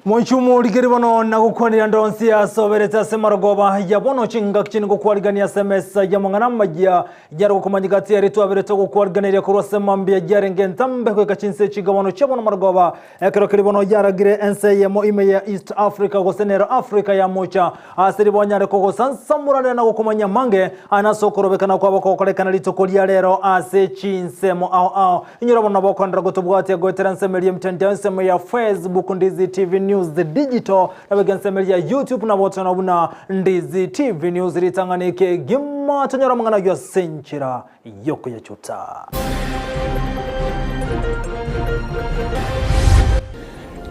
Moichumu origeri bono na gokwanera ndonsi asoberete ase marogoba ya bono chingaki chini gokwarigania ase emesa y'amang'ana amaya yare gokomanya gati eri twaberete gokwariganeria korwa ase mambia yarenge entambe goika chinse chigabono chia bono marogoba ekero keri bono yaragire ense eyemo ime ya East Africa gose nero Africa ya mocha ase ribonyare kogosansamoranera na gokomanya amange aya nase okorobekana kwabo kogokorekana rituko ria rero ase chinsemo ao ao Inyora bono nabo okoenderera gotobwatia goetera ensemo eria emitandao ensemo ya Facebook Ndizi TV News Digital nabo ensemo eria ya YouTube nabo otona buna Ndizi TV News ritang'ani ekegima tonyore amang'ana ayio ase enchera yokoyachuta.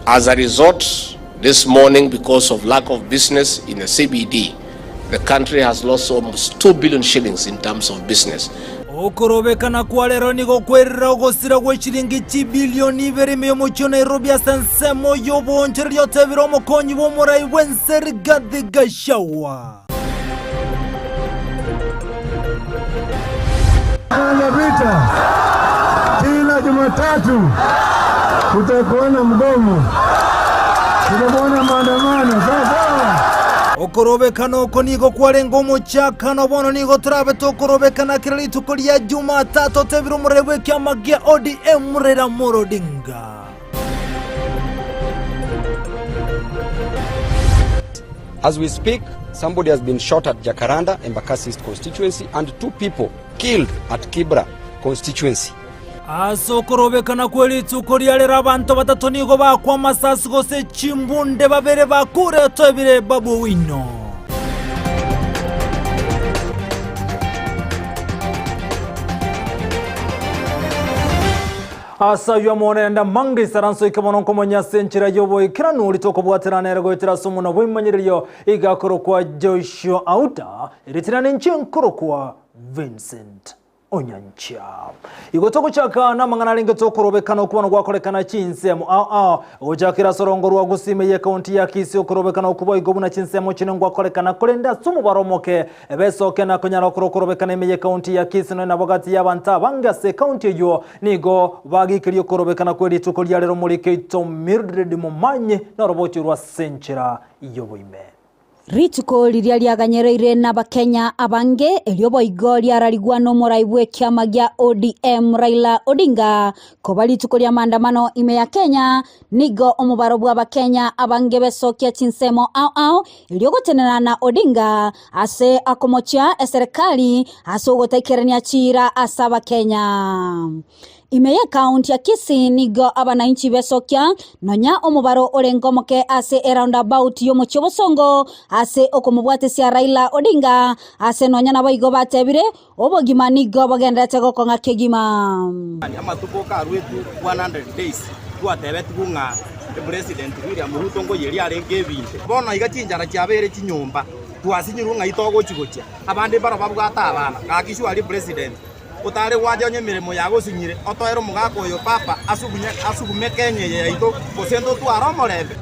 As a result, this morning because of lack of business in the CBD, the country has lost almost 2 billion shillings in terms of business. Okorobekana kwa rero nigo kwerire ogosira gwe chiringi chibilioni ibere ime y'omochie o Nairobi ase ensemo y'oboonchoreria otebire omokonyi bw'omorai bw'ense Rigathi Gachagua. Kwanza vita kila Jumatatu kutakuwa na mgomo, kutakuwa na maandamano. Sawa sawa. Okorobekana oko nigo kwarenge omochakano, bono nigo torabe tokorobekana kera rituko ria Jumatatu, otebire omorere bw'ekiama gia ODM Raila Amolo Odinga. As we speak, somebody has been shot at Jacaranda, Embakasi East constituency, and two people killed at Kibra constituency. Ase okorobekana kwe rituko ria rero abanto batato nigo bakwa amasasi gose chimbunde babere bakure otebire Babu Owino. Ase ayio amo nende amange isaranso ike mono nkomonya ase enchera y'oboikeranu ritokobwaterana ere goetera ase omonwa bw'emanyererio iga akorokwa Joshua Auta, eritina ninche nkorokwa Vincent Onyancha. Igo togochaka namang'ana arenge tokorobekana okobana gwakorekana chinsemo ao ao gochakera ase orongo rwa Gusii ime y'ekaunti ya Kisii okorobekana okwo boigo buna chinsemo chine ngwakorekana korende ase omobaro omoke Ebesoke na konyara okorobekana ime y'ekaunti ya Kisii nonya nabo gati y'abanto abange ase ekaunti eyio nigo bagikeria okorobekana kwe rituko ria rero omorike oito Mildred Momanyi norobochie rwa ase enchera y'oboime. Rituko riria riaganyereire n'Abakenya abange, erio boigo riararigwa n'omorai bw'ekiama gia ODM Raila Odinga koba rituko ri'amaandamano ime ya Kenya, nigo omobaro bw'Abakenya abange besokia chinsemo ao ao erio gotenena na Odinga ase akomochia eserekari ase ogotaikerania chiira ase Abakenya. Ime y'ekaunti ya Kisii nigo abanainchi besokia nonya omobaro orenge omoke ase eroundabout y'omochie obosongo ase okomobwatesia Raila Odinga ase nonya naboigo batebire obogima nigo bogenderete gokong'a kegima. Amatuko karuetwe 100 days twatebetigwe ng'a President William Ruto ngoyeria arenge ebinto. Bono iga chinchara chiabeire chinyomba, twasinyirwe ng'ai togochi gochia. Abande mbaro babwate abana, gaki surely President otare gwancha onye emeremo yagosinyire, otoere omogaka oyo papa asugunye asugume Kenya eye yaito, gose ntotware omorembe.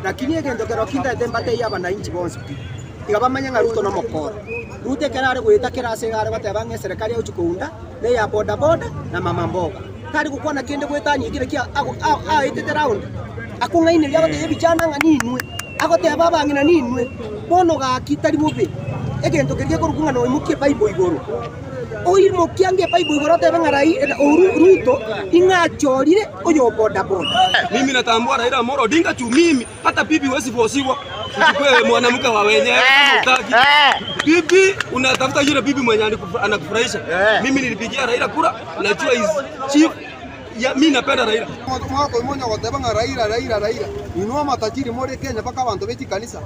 Lakini egento kero kintaete mbatebie abanainchi bonsi pi, tiga bamanye ng'a Ruto nomokora. Ruto ekero are goeta kera ase iga are goteba ng'a eserekari agochia kounda neya bodaboda na mama mboga. Tari gokwana kende goetania ekio naki aetete round, akong'aineria agotebia ebichana ng'a ninwe, agoteba abang'ina ninwe, bono gaki tari bobe. Egento keria gekorokwa ng'a noimokie ebible igoro, oimokie ange ebible igoro otebe ng'a Raila Ruto ing'achorire oyo bodaboda. Mimi natambua Raila Amolo Odinga juu mimi hata bibi huwezi forciwa uchukue mwanamke wa wenyewe kama hutaki. Bibi unatafuta yule bibi mwenye anakufurahisha. Mimi nilipigia Raila kura, najua is chief ya, mimi napenda Raila. Omwaka oimo onye goteba ng'a Raila, Raila, Raila, inwe amatajiri more Kenya mpaka abanto be chikanisa,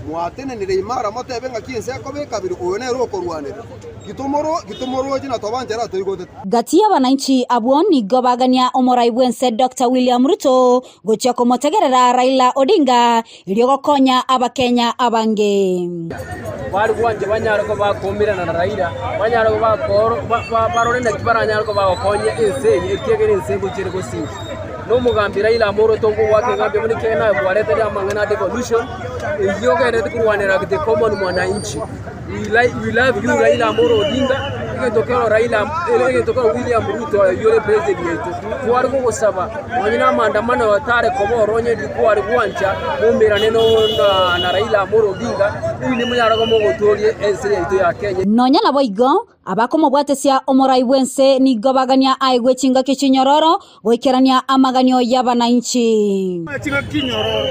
mwatenenire imara motebe ng'aki ense ekoba ekabere, oyo nere okorwanerera. Gitomoroche na tobanchera atoigotete. Gati y'abananchi abwo nigo bagania omorai bw'ense Doctor William Ruto gochia komotegerera Raila Odinga erio gokonya abakenya abange. Bare gwancha banyare koba bakoumerana na Raila, banyare koba bakoro barore naki baranyare koba bagokonya ense eye ekiagera ense ngochia ere gosinka. Na omogambi Raila Amolo togogoaka eng'ambia buna ekiagera naye kwaretire amang'ana a devolution, eyio ogendererete korwanera the common mwananchi. We like we love you Raila Amolo Odinga, egento kero Raila egento kero William Ruto oyio ore president yaito. Tware gogosaba nonye namandamano ayo tare koba oro onye rikware gwancha moumerane na Raila Amolo Odinga, erinde monyare koba mogotooria ense yaito ya Kenya. Nonya naboigo, abakomobwatesia omorai bw'ense nigo bagania aegwe chingaki chinyororo goikerania amaganio y'abanainchi. Chingaki chinyororo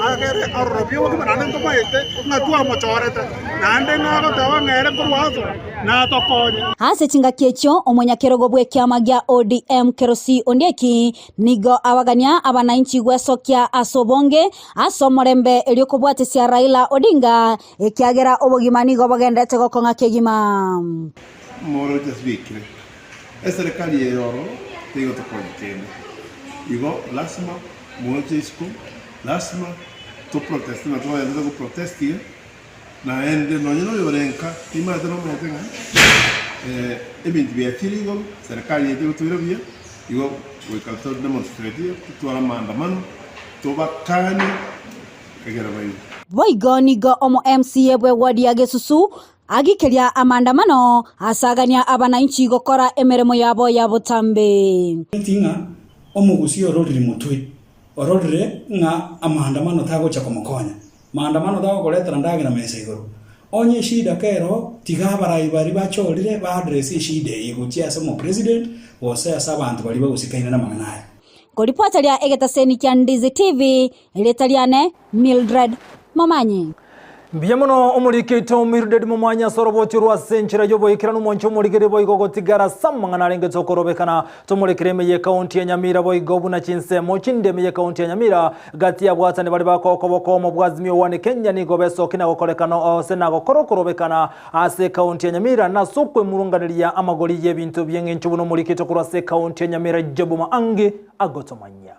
agere arorobie obogima naende ntomaete ng'a twamochorete, naende ng'a agoteba ng'a ere korwa asore natokonye. Ase chingaki echio omonyakerogo bw'ekiama gia ODM Kerosi Ondieki nigo abagania abanainchi gwesokia ase obonge ase omorembe erio kobwatesia Raila Odinga ekiagera obogima nigo bogenderete gokong'a kegima. Moroche asibekire. Eserekari eye ororo tegotokonya kende. Igo lasima moche isiko, lasima toproteste na togenderere goprotest iga, naende nonye na oyore nka timanyete nomanyete ng'a ebinto biachire igoro, serikali eye tegotoira buya, igo goika to demonstrate, totware amaandamano, tobakanie egere baigwe. Boigo nigo omo MCA bwe ward ya Gesusu Agikeria amaandamano, asagania abananchi gokora emeremo yabo ya botambe. Ti ng'a omogusii ororire motwe, ororire ng'a amaandamano tagocha komokonya. Maandamano tagokoretera ndagera mesa igoro. Onye eshida kero, tiga abarai baria bachorire ba address eshida eye gochia ase omopresident gose ase abanto baria bagosikaine namang'ana aya. Koripota ria egetaseni kia Ndizi TV, erieta riane Mildred Momanyi. Mbuya mono omoriki oito Mildred Momanyi ase oroboti orwo ase enchera y'oboikeranu omonche omorigereria boigo gotigara ase amang'ana arenge tokorobekana tomorekere ime y'ekaunti ya Nyamira boigo buna chinsemo chinde ime y'ekaunti ya Nyamira gati y'abwatani baria bakoa okoboko omo bwa Azimio One Kenya nigo besoki na gokorekana ose na gokora okorobekana ase ekaunti ya Nyamira na ase okwemurunganeria amagori y'ebinto bi'eng'encho buna omoriki oito korwa ase ekaunti ya Nyamira Job Maangi agotomanyia.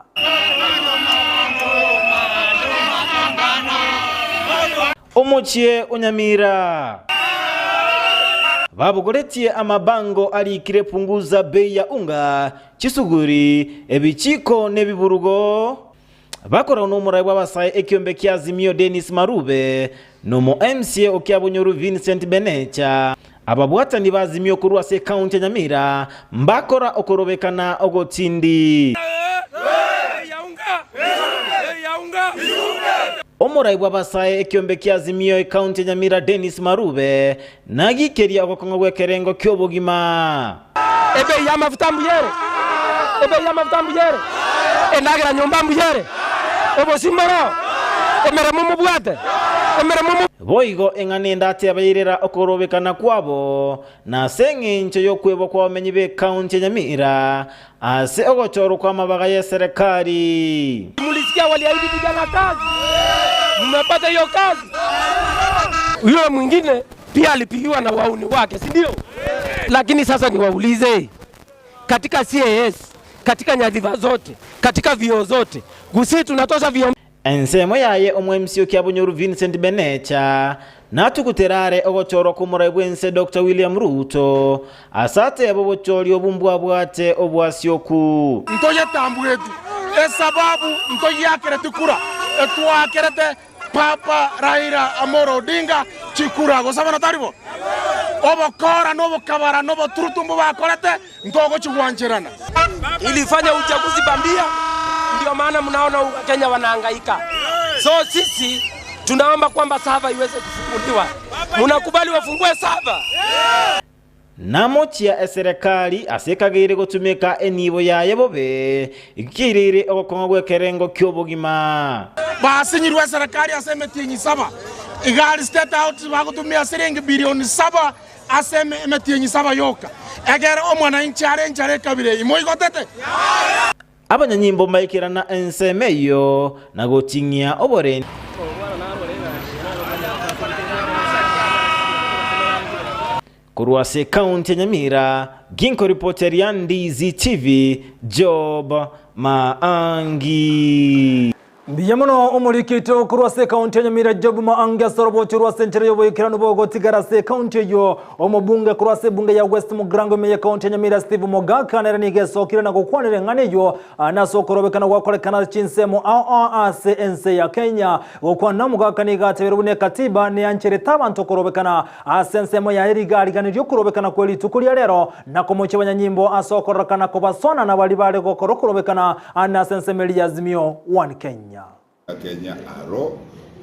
Omochie o Nyamira. Babogoretie amabango arikire Punguza bei ya unga, chisuguri, ebichiko nebiburugo. Bakoragwa nomorai bw'abasae ekiombe kia Azimio Dennis Marube, nomo MCA o Kiabonyoru Vincent Benecha. Ababwatani b'Azimio korwa ase ekaunti ya Nyamira mbakora okorobekana ogotindi. Omorai bw'abasae ekiombe kia Azimio ekaunti ya Nyamira Dennis Marube nagikeria ogokong'a gw'ekerengo ki'obogima. Ebei y'amafuta mbuya ere, ebei y'amafuta mbuya ere, endagera nyomba mbuya ere, obosie mboroo, emeremo mobwate, emeremo mo. Boigo eng'ana ende atebairera okorobekana kwabo, na ase engencho y'okwebwa kw'abamenyi b'ekaunti ya Nyamira ase ogochorwa kw'amabaga y'eserekari. Mulisikia waliahidi vijana kazi, mmepata hiyo kazi? Yule mwingine pia alipigiwa na wauni wake, si ndio? Lakini sasa niwaulize, katika CAS, katika nyadhifa zote, katika vyuo zote, Gusii tunatosha vyuo Ensemo yaye omwemsi o Kiabonyoru Vincent Benecha natugutera are ogochorwa kw'omorai bw'ense Doctor William Ruto ase atebe obochori obo mbwabwate obwasioku. Ntoyetambueti, esababu ntoyiakereti kura, etwakerete Papa Raila Amolo Odinga chikura, gose bono tari bo? Obokora na obokabara na oboturutumbu bakorete ntogochigwancherana. Ilifanya uchaguzi bandia, ndio maana mnaona Wakenya wanahangaika. So sisi tunaomba kwamba sava iweze kufunguliwa. Mnakubali wafungue sava? Namochia eserekari ase ekageire gotumeka enibo yaye bobe, ekireire ogokong'a gw'ekerengo ki'obogima. Basinyirwe eserekari ase emetienyi saba. Igari State House bagotumia siringi bilioni saba ase emetienyi saba yoka. Ekero omwananchi are enchara ekabira eyio, moigotete? Abanyanyimbo mbaikerana ensemo eyio na goting'ia oborendi. Korwa ase ekaunti ya Nyamira, ginkoripoteria Ndizi TV, Job Maangi. Mbuya mono omoriki oito korwa ase ekaunti ya Nyamira Job Maangi ase orobocho rwa ase enchera y'oboikeranu bogotigara ase ekaunti eyio. Omobunge korwa ase ebunge ya West Mugirango ime y'ekaunti ya Nyamira Steve Mogaka nere nigo esokire na gokwanera eng'ana eyio nase okorobekana gwakorekana ase chinsemo ao ao ase ense ya Kenya. Gokwana Mogaka nigo atebirie buna ekatiba neancherete abanto korobekana ase ensemo yaye rigariganirie okorobekana kwe rituko ria rero na komochia abanyanyimbo ase okororekana kobasona na baria bare gokora okorobekana ande ase ensemo eria ya Azimio One Kenya. Kenya aro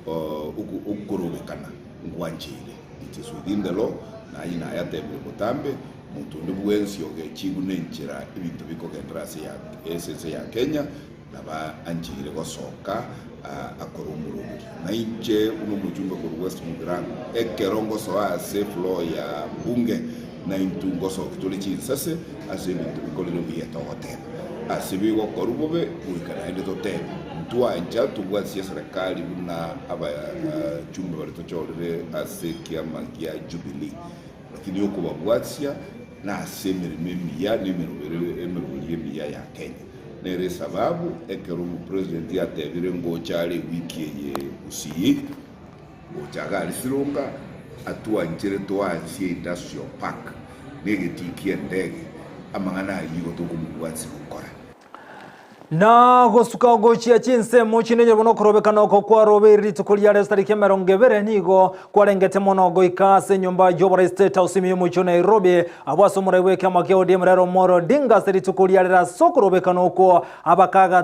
okorobekana nkwancheire, it is within the law, naye nayatebire botambe, monto onde bwensi ogechigwe nenchera ebinto bikogenderera ase ense ya Kenya, nabo ancheire gosoka akore omoroberi. Na inche buna omochumbe korwa West Mugirango, ekero ngosoa ase floor ya bunge, naintwe ngosoki tore chinsase ase ebinto bikorire buya togoteba. Ase bigokorwa bobe goika naende totebe, Ntwancha tobwatie eserekari buna abachumbe baria tochorire ase ekiama gia Jubilee. Lakini okobabwatia nase emeremo emiya na emeroberi emiya ya Kenya. Nere esababu ekero omopresident atebire ngocha are ewiki eye Gusii, gocha iga aria Sironga, atwanchere toansie industrial park na egetii ki'endege, amang'ana ayio igo tokomobwatia gokora. Na gosuka gochia chinsemo chinde nyarwo nokorobekana oko kwarobeire rituko ria rero tariki 20 nigo kwarengete mono goika ase enyomba y'oborai State House ime y'omochie o Nairobi abwo ase omorai bw'ekiama kia ODM Raila Omolo Odinga ase rituko ria rero ase okorobekana okwo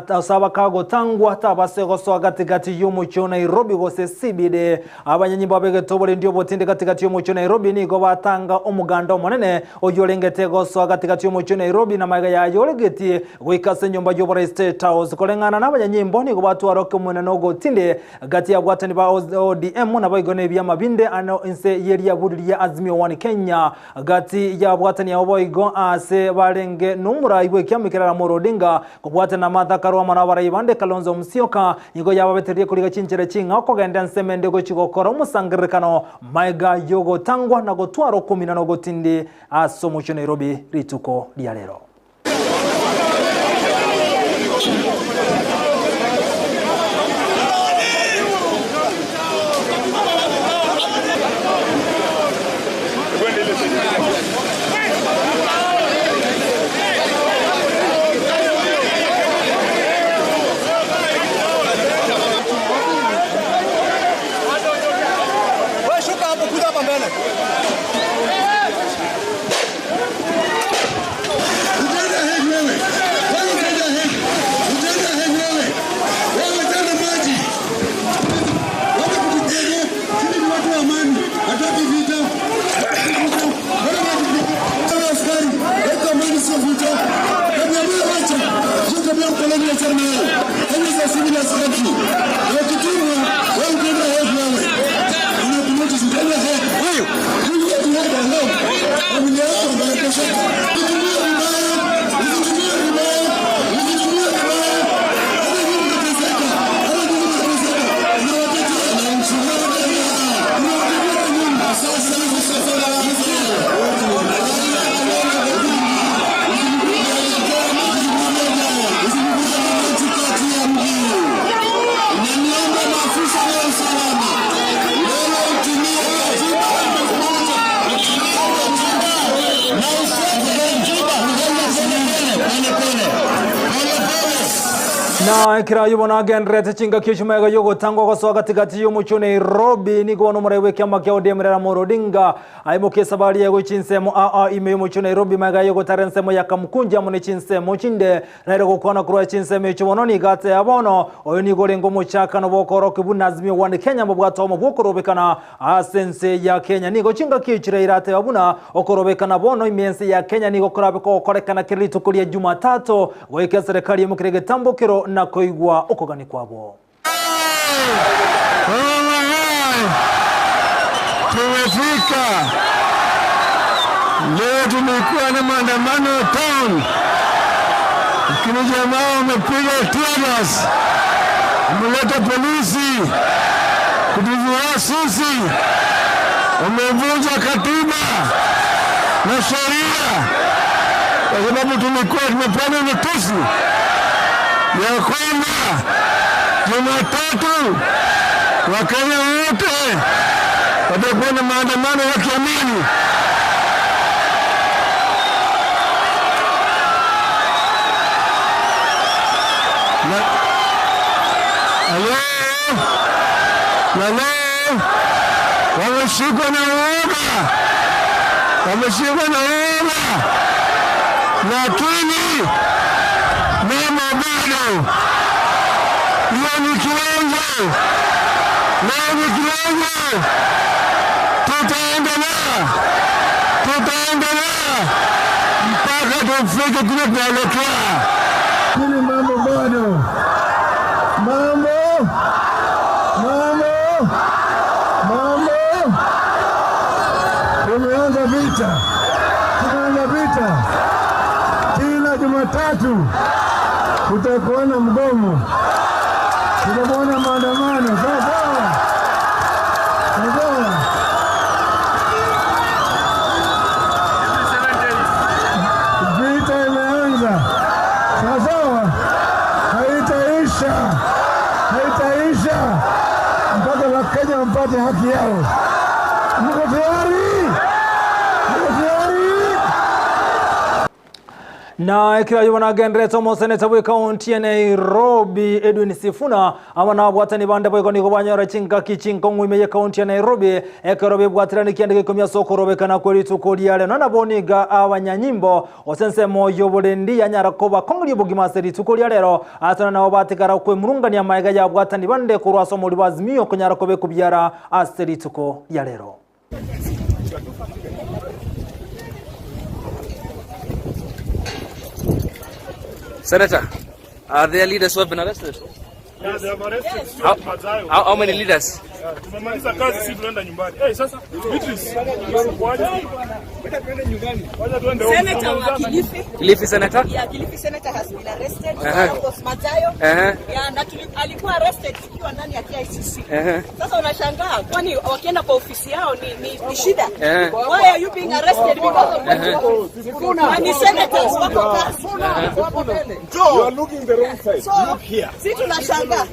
ase abakagotangwa tabase gosoa gati gati y'omochie o Nairobi gose CBD. Abanyanyimbo abegete oborendi obotindi gati gati y'omochie o Nairobi nigo batanga omoganda omonene oyio orengete gosoa gati gati y'omochie o Nairobi na magega yaye oregetie Goika ase enyomba y'oborai State House, koreng'ana nabanyanyimbo nigo batwara okemoeneno ogotinde gati y'abwatani ba ODM naboigo nebiama binde ano inse yeriaburi ria Azimio One Kenya. Gati y'abwatani abo boigo ase barenge nomorai bw'ekiama ekerara Amolo Odinga kobwatana na Martha Karua amo nabarai bande Kalonzo Musyoka nigo yababetererie koriga chinchera ching'ao kogenda ensemo ende gochia gokora omosangererekano maega yogotangwa na gotwara okominana ogotindi ase omochie o Nairobi rituko ria rero. Na ekero ayio bono agendererete chingaki echio magega y'ogotangwa gosoa gati-gati y'omochie o Nairobi, nigo bono omorai bw'ekiama kia ODM Raila Amolo Odinga aimokia esabari yaye gochia chinsemo aa ime y'omochie o Nairobi magega y'ogotara ensemo ya Kamukunji amo ne chinsemo chinde. Raila gokwana korwa chinsemo echio bono nigo ateba bono oyo nigo orenge omochakano bw'okoorokia buna Azimio One Kenya mbobwate omo bw'okorobekana Ase ense ya Kenya nigo chingaki echi Raila ateba buna okorobekana bono ime ense ya Kenya nigo korabe kogokorekana kera rituko ria Jumatatu goika eserekari emokire egetambokero na koigwa okogania kwabo. Tumefika leo, tumekuwa na maandamano town, lakini jamaa wamepiga teargas, wameleta polisi kutuzuia sisi, wamevunja katiba na sheria, kwa sababu tulikuwa tumepana notisi ya kwamba Jumatatu Wakenya wote watakuwa na maandamano wakiamini. Halo, halo, wameshikwa na uoga, wameshikwa na uoga, lakini mama bado hiyo ni kiwango, leo ni kiwango. Tutaendelea, tutaendelea mpaka tufike kule tunaelekea. Lakini mambo bado, mambo mambo mambo, tumeanza vita, tumeanza vita. Kila Jumatatu kutakuwa na mgomo, tutakuwa na maandamano. Sawa sawa, sawa sawa. Vita imeanza, sawa sawa, haitaisha, haitaisha mpaka Wakenya wampate haki yao. Mko tayari? Mko tayari? Na ekira yobona omoseneta bwe kaunti ya Nairobi Edwin Sifuna aba nabwatani bande boigo nigo banyora chingaki chinkong'u ime ye kaunti ya Nairobi ekero bebwatirani kiandike ikomia sokorobekana kwe rituko riare nona boniga abanyanyimbo osensemo yoborendi yanyara koba kong'eria obogima ase rituko ria rero asana nabo batigara kwemurungania maega yabwatani bande korwa ase omori bwa Azimio konyara kobe kubiara ase rituko ria rero. Senator, are there leaders who have been arrested? Yeah, they have arrested How, Stuart Madzayo. how many leaders? Yeah, Tumemaliza kazi sisi tunaenda nyumbani. Eh, sasa Beatrice, wacha tuende nyumbani. Wacha tuende home. Senator wa Kilifi. Kilifi senator? Yeah, Kilifi senator has been arrested. Aha. Marcos Mathayo. Aha. Yeah, na alikuwa arrested tukiwa ndani ya KICC. Aha. Sasa unashangaa kwani wakienda kwa ofisi yao ni shida. Aha. Why are you being arrested because of what you Na ni senators wako kazi. You are looking the wrong side. So, Look here. si tunashangaa.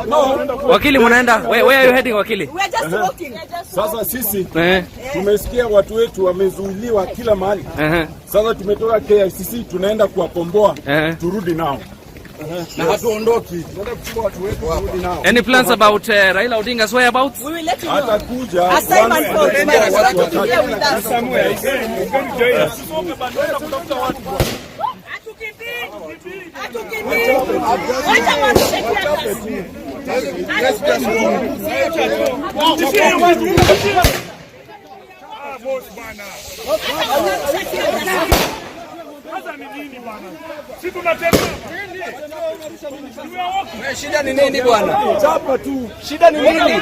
No. Wakili munaenda? Where are you heading wakili? We are just walking. Sasa sisi Eh. tumesikia watu wetu wamezuiliwa kila mahali. Eh. Sasa tumetoka KICC tunaenda kuwakomboa turudi nao. Na hatuondoki. Tunaenda kuchukua watu wetu turudi nao. Any plans about Raila Odinga's whereabouts? We will let you know. Atakuja. As time unfolds, my want to be here with us. Hatukimbii. Wacha warushe tear gas. Shida ni nini bwana? Chapa tu. Shida ni nini?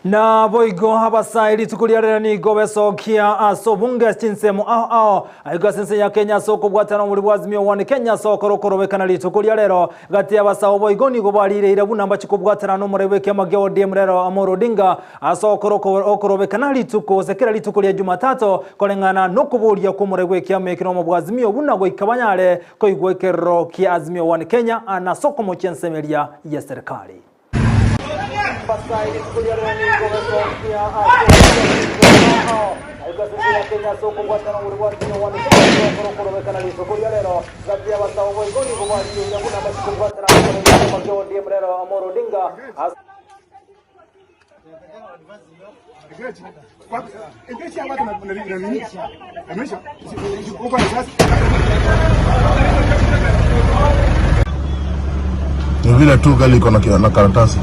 Na boigo abasae rituko ria rero nigo besokia ase obunge chinsemo ao ao aigo ase ense ya Kenya ase okobwatana omori bwa Azimio One Kenya ase okorokorobekana rituko ria rero gati ya abasae boigo nigo barireire buna mbachikobwatana na omorebe ekiama gia ODM rero Amolo Odinga ase okorobekana rituko ase kera rituko ria Jumatatu koreng'ana na okoboria kwa omorebe ekiama eke na omo bwa Azimio buna goika banyare koigwa ekerero kia Azimio One Kenya na ase okomochia ensemeria ya serikali. Ni vile tu gari iko na karatasi.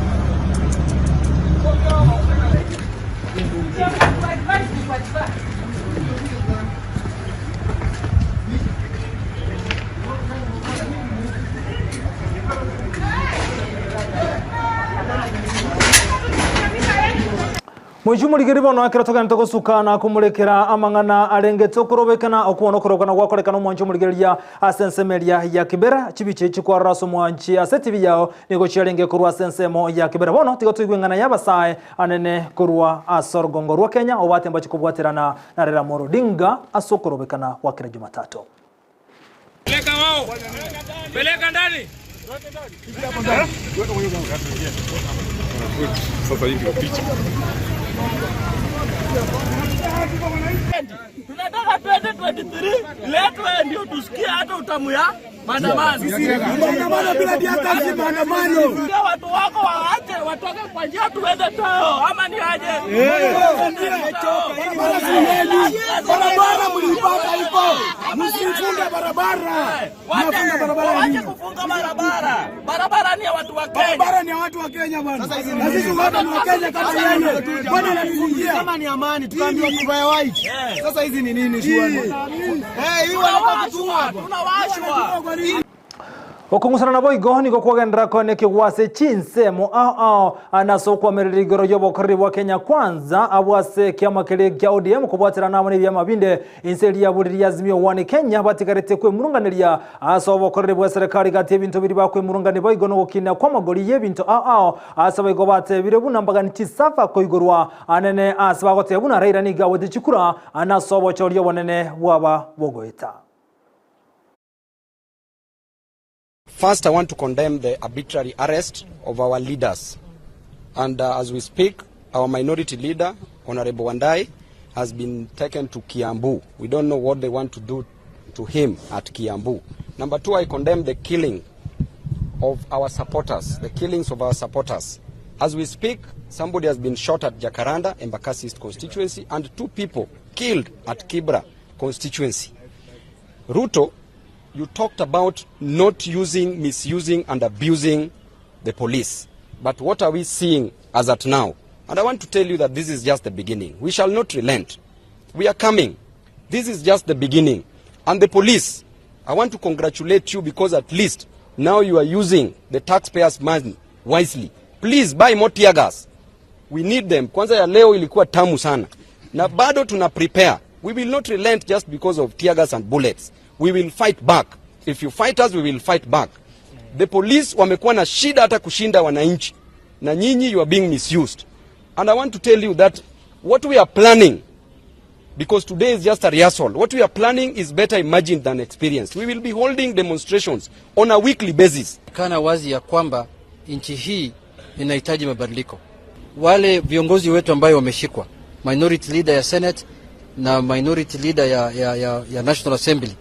Moichwe morigeri bono ekero togenderete gosuka na komorekera amang'ana arengete okorobekana, okwo bono okorobekana gwakorekana omwanchi omorigereria ase ensemo eria ya Kibera. Chibicha echi kwarora ase omwanchi ase etibi yao nigo chiarenge korwa ase ensemo ya Kibera. Bono tiga toigwe eng'ana y'abasae anene korwa ase orogongo rwa Kenya obate mbache kobwaterana na Raila Amolo Odinga ase okorobekana gwa kera Jumatatu. Peleka wao. Peleka ndani. Sasa hii ndio picha. Tunataka 2023 letwe ndio tusikie hata utamu ya maandamano. Maandamano bila diata si maandamano. Ndio watu wako waache watoke kwa njia tuende tao ama ni aje? Barabara si yenu. Barabara mlipata iko. Msifunge barabara. Mnafunga barabara ya Waache nini? kufunga barabara. Barabara ni ya watu wa Kenya. Barabara ni ya watu wa Kenya bwana. Na sisi wote ni wa Kenya kama yeye. Bwana anatufungia. Kama ni amani tukaambiwa tuvae white. Sasa hizi ni nini shuani? Eh, hii wanataka kutuua hapa. Tunawashwa. Okong'usana naboigo nigo kwagenderera koenekigwa ase chinsemo ao ao nase okwamerera igoro y'obokoreri bwa Kenya Kwanza abwo ase ekiama keria kia ODM kobwaterana amo nebiama binde inse eria buri ria Azimio One Kenya batigarete kwemurunganeria ase obokoreri bwa eserekari gati y'ebinto biria bakwemurungania boigo nogokina kw'amagori y'ebinto ao ao ase boigo batebire buna mbagani chisafa koigorwa anene ase bagoteba buna Raila nigo agwete chikura nase obochori obonene bwaba bogoeta. First, I want to condemn the arbitrary arrest of our leaders. And uh, as we speak, our minority leader, Honorable Wandai, has been taken to Kiambu. We don't know what they want to do to him at Kiambu. Number two, I condemn the killing of our supporters, the killings of our supporters. As we speak, somebody has been shot at Jacaranda, Embakasi East constituency, and two people killed at Kibra constituency. Ruto, you talked about not using, misusing, and abusing the police. But what are we seeing as at now? And I want to tell you that this is just the beginning. We shall not relent. We are coming. This is just the beginning. And the police, I want to congratulate you because at least now you are using the taxpayers' money wisely. Please buy more tear gas. We need them. Kwanza ya leo ilikuwa tamu sana. Na bado tuna prepare. We will not relent just because of tear gas and bullets. We will fight back. If you fight us, we will fight back. The police wamekuwa na shida hata kushinda wananchi. Na nyinyi you are being misused. And I want to tell you that what we are planning because today is just a rehearsal. What we are planning is better imagined than experienced. We will be holding demonstrations on a weekly basis. Kana wazi ya kwamba nchi hii inahitaji mabadiliko. Wale viongozi wetu ambayo wameshikwa, minority leader ya Senate na minority leader ya, ya, ya, ya National Assembly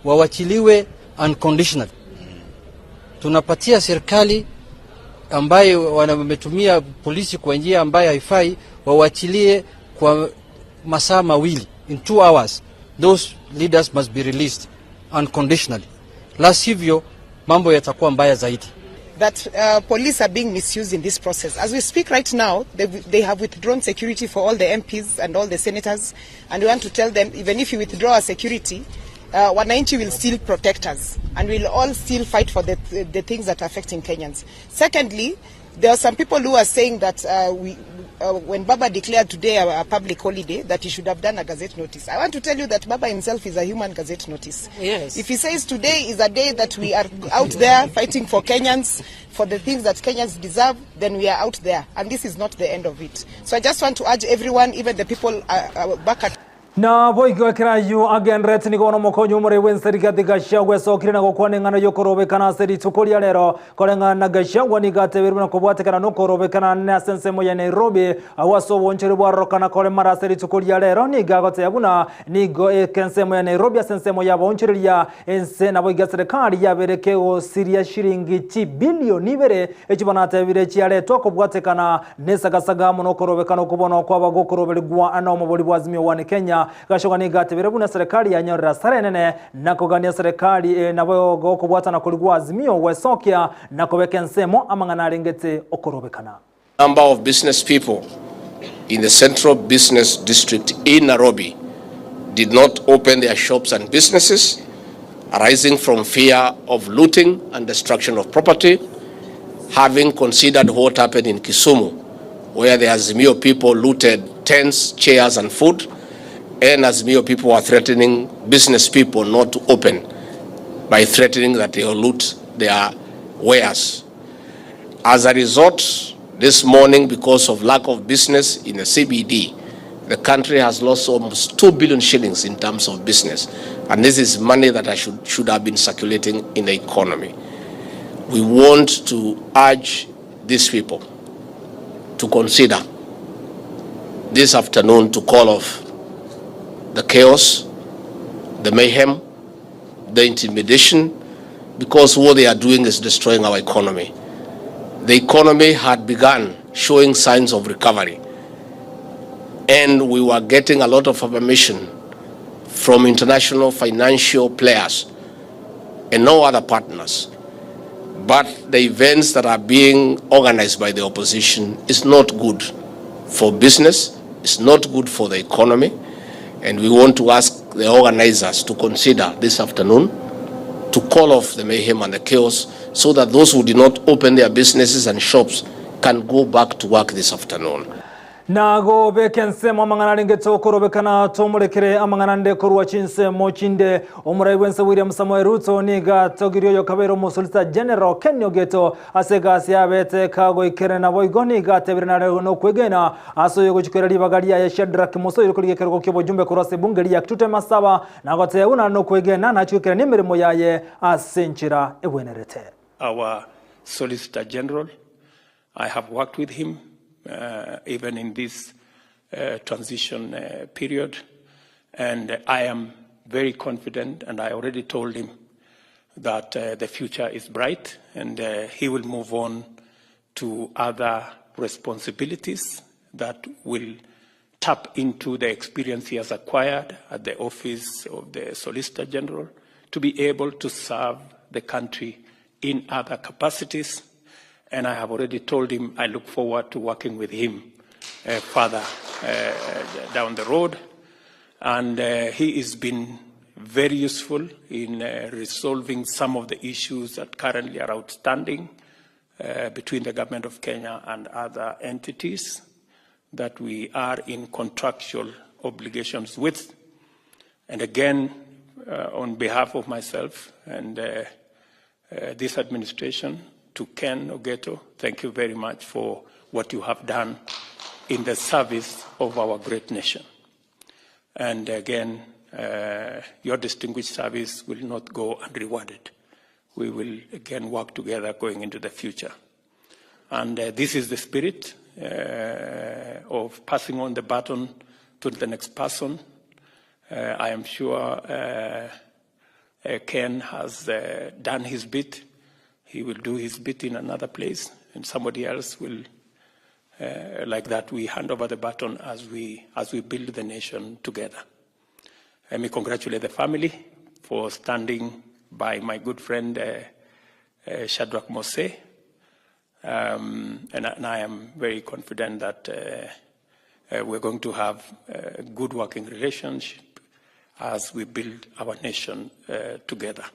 wawachiliwe unconditionally. Tunapatia serikali ambayo wametumia polisi kwa njia ambayo haifai, wawachilie kwa masaa mawili, in two hours those leaders must be released unconditionally, la sivyo mambo yatakuwa mbaya zaidi. that uh, police are being misused in this process. As we speak right now, they, they have withdrawn security for all the MPs and all the senators, and we want to tell them even if you withdraw our security, uh, wananchi will still protect us, and we'll all still fight for the, the things that are affecting Kenyans. Secondly, there are some people who are saying that uh, we, uh, when Baba declared today a, a public holiday, that he should have done a gazette notice. I want to tell you that Baba himself is a human gazette notice. Yes. If he says today is a day that we are out there fighting for Kenyans, for the things that Kenyans deserve, then we are out there. And this is not the end of it. So I just want to urge everyone, even the people uh, uh, back at Na boigo ekero ayio agenderete nigo bono omokonyi omorei bw'ense Rigathi Gachagua esokire na gokwana eng'ana y'okorobekana ase rituko ria rero. Koreng'ana na Gachagua nigo atebeirwe na kobwatekana nokorobekana ane ase ensemo ya Nairobi agwo ase obonchori bwarorokana koremara ase rituko ria rero nigo agoteba buna nigo eke ensemo ya Nairobi ase ensemo y'abaonchoreria ense naboigo eserekari yabere kegosiria shiringi chibilioni ibere echio bono atebire chiaretwa kobwatekana Nesagasaga amo nokorobekana okwo bono kwaba gokoroberigwa nomobori bwa Azimio One Kenya. Gachagua nigo atebire buna serikali yanyorire asara enene na kogania serikali nabo gokobwatana koria gwa Azimio gwesokia na kobeka ensemo amang'ana arengete okorobekana. Number of business people in the Central Business District in Nairobi did not open their shops and businesses arising from fear of looting and destruction of property, having considered what happened in Kisumu, where the Azimio people looted tents, chairs and food, and Azimio people were threatening business people not to open by threatening that they will loot their wares. As a result, this morning, because of lack of business in the CBD, the country has lost almost 2 billion shillings in terms of business. And this is money that I should, should have been circulating in the economy. We want to urge these people to consider this afternoon to call off the chaos, the mayhem, the intimidation, because what they are doing is destroying our economy. The economy had begun showing signs of recovery, and we were getting a lot of affirmation from international financial players and no other partners. But the events that are being organized by the opposition is not good for business, it's not good for the economy, and we want to ask the organizers to consider this afternoon to call off the mayhem and the chaos so that those who did not open their businesses and shops can go back to work this afternoon. Nagobeka ensemo amang'ana arenge tokorobekana tomorekere amang'ana ande korwa chinsemo chinde. Omorai bw'ense William Samoei Ruto nigo atogirie oyo kabeire Omosolicitor General Ken Ogeto ase egasi yabete kagoikerana naboigo nigo atebire nare nokwegena ase oyo gochia koira ribaga riaye Shadrack Musa oyore korigia ekerogo ki'obojumbe korwa ase ebunge ria Kitute Masaba na goteba buna nare nokwegena nachie goikerania emeremo yaye ase enchera ebwenerete. Our Solicitor General I have worked with him uh, even in this uh, transition uh, period, and I am very confident, and I already told him that uh, the future is bright and uh, he will move on to other responsibilities that will tap into the experience he has acquired at the office of the Solicitor General to be able to serve the country in other capacities. And I have already told him I look forward to working with him uh, further uh, down the road. And uh, he has been very useful in uh, resolving some of the issues that currently are outstanding uh, between the government of Kenya and other entities that we are in contractual obligations with. And again, uh, on behalf of myself and uh, uh, this administration, to Ken Ogeto, thank you very much for what you have done in the service of our great nation. And again, uh, your distinguished service will not go unrewarded. We will again work together going into the future. And uh, this is the spirit uh, of passing on the baton to the next person. Uh, I am sure uh, uh, Ken has uh, done his bit. He will do his bit in another place, and somebody else will. Uh, like that, we hand over the baton as we, as we build the nation together. Let me congratulate the family for standing by my good friend uh, uh, Shadrach Mose. Um, and, and I am very confident that uh, uh, we're going to have a good working relationship as we build our nation uh, together.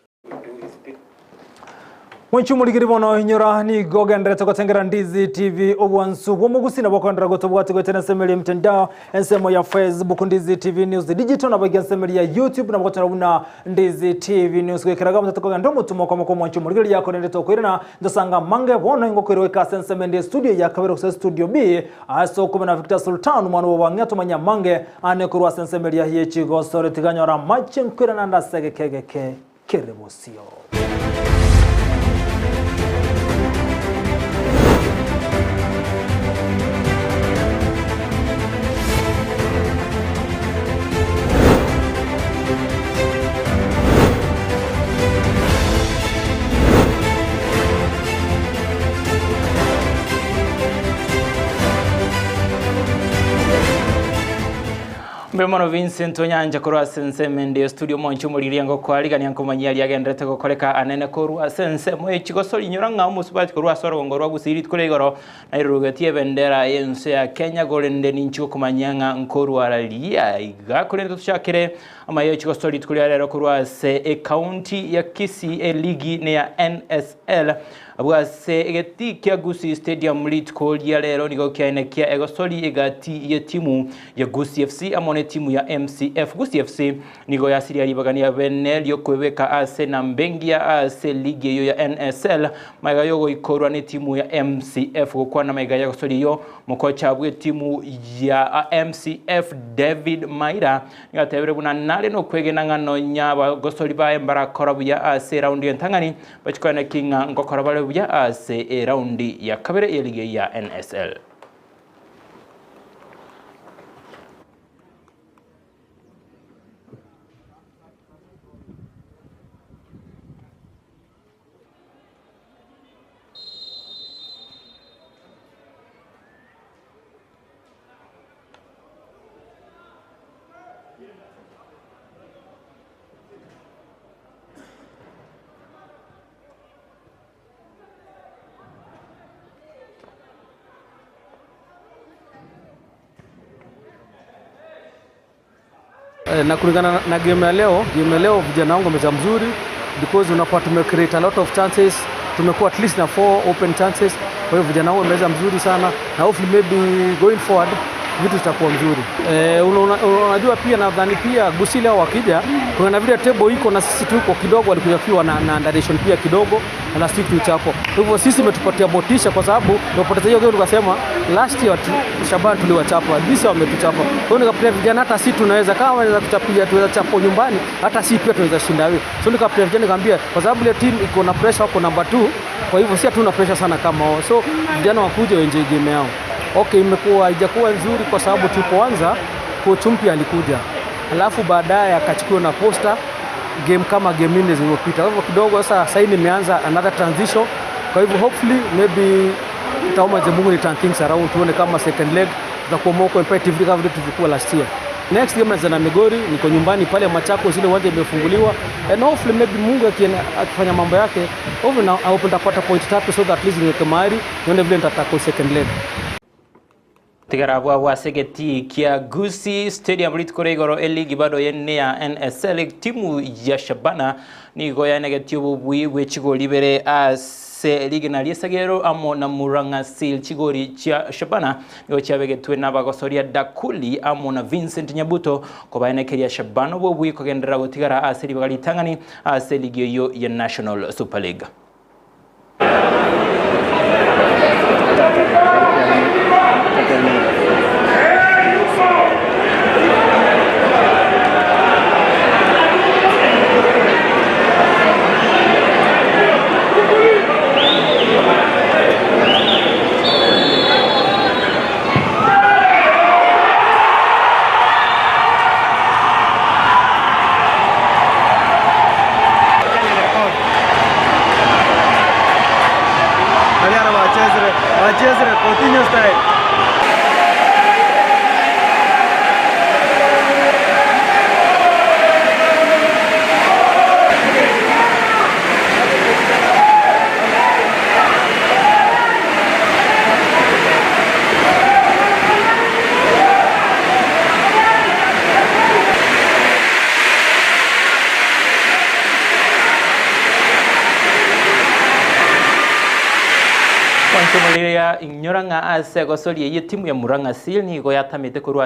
Mwanchi omorigeri bono inyora nigo ogenderete gotengera Ndizi TV obwansu bw'omogusi nabo okondera gotobwati goetera ensemo eria emitandao ensemo ya Facebook Ndizi TV News Digital nabo iga ensemo eria ya YouTube nabo gotera buna Ndizi TV News goikeraga omonto tokogenda omotumo okomo kwa omwanchi omorigeri yakorende tokoirana ntosanga amange bono ingokoirwa goika ase ensemo ende studio ya kabere gose studio B ase okobe na Victor Sultan omwana bw'obwang'e atomanye amange ane korwa ase ensemo eria ye chigosore tiganyora amache nkoirana ande ase egeke egeke kere bosio. Mbuya mono Vincent Onyanja korwa ase ensemo ende ya studio omonche omoriria ngokwarigania nkomanyia aria agenderete gokoreka anene korwa ase ensemo ye chigosori inyora ng'a omosubati korwa ase orogongo rwa Gusii rituko ria igoro nairurugetie ebendera y'ense ya Kenya korende ninchi gokomanyia ng'a nkorwara riria iga korende tochakere amaye chigosori rituko ria rero korwa ase ekaunti ya Kisii eligi neya NSL Abwo ase egetii kia Gusii Stadium rituko ria rero nigo kiaenekia egosori egati y'etimu ya Gusii FC amo n'etimu ya MCF. Gusii FC nigo yasiria ribaga riabene riokwebeka ase namba engiya ase ligi eyio ya NSL magega yogoikorwa n'etimu ya MCF. Gokwana magega y'egosori eyio, mokocha bw'etimu ya MCF David Maira Nigo atebire buna nare nokwegena ng'a nonya abagosori baye mbarakora buya ase eraundi y'entang'ani, bachie koena ki ng'a ngokora bare buya ase eraundi ya kabere y'eligi eyio ya NSL. Na kulingana na game ya leo, game ya leo vijana wangu wamecheza mzuri because unakuwa tume create a lot of chances, tumekuwa at least na four open chances. Kwa hiyo vijana wangu wamecheza mzuri sana na hopefully maybe going forward vitu zitakuwa mzuri. Eh, unajua pia nadhani pia Gusii leo wakija kuna na vile table iko na sisi tuko kidogo, walikuja pia na, na underation pia kidogo na last week tulichapwa. Kwa hivyo sisi imetupatia motisha kwa sababu tumepoteza hiyo game tukasema last year tu, Shaban tuliwachapa, this year wametuchapa. Kwa hiyo nikapatia vijana hata si tunaweza kama wanaweza kuchapia tunaweza chapo nyumbani, hata si pia tunaweza shinda wewe. So nikapatia vijana nikamwambia kwa sababu ile team iko na pressure wako number 2, kwa hivyo si hatuna pressure sana kama wao. So vijana wakuje waenjoy game yao. Okay, imekuwa haijakuwa nzuri kwa sababu tulipoanza coach mpya alikuja, alafu baadaye akachukuliwa na Posta game kama game nne zilizopita. Kwa hivyo kidogo sasa sasa hivi nimeanza another transition. Kwa hivyo hopefully maybe tutaomba Mwenyezi Mungu ni turn things around, tuone kama second leg tutakuwa more competitive kama vile tulivyokuwa last year. Next game nacheza na Migori, niko nyumbani pale Machakos, ile uwanja imefunguliwa and hopefully maybe Mungu akifanya mambo yake, hopefully na I hope nitapata point tatu so that at least niweke mahali nione vile nitatackle second leg. Tigara abwo abwo ase egetii kia Gusii Stadium rituko ria igoro eligi bado yene ya NSL timu ya Shabana nigo yaenegetie obobui bwe chigori ibere ase rigena ri'esagero amo na Murang'a Seal chigori chia Shabana nigo chiabegetwe n'abagosoria Dakuli amo na Vincent Nyabuto kobaenekeria Shabana obobui kogenderera gotigara ase ribaga ritang'ani ase eligi eyio ya National Super League. Bachezire Coutinho style. Kwanchomoriria inyora ng'a ase egosoria eye timu ya Murang'a Seal nigo yatamete korwa.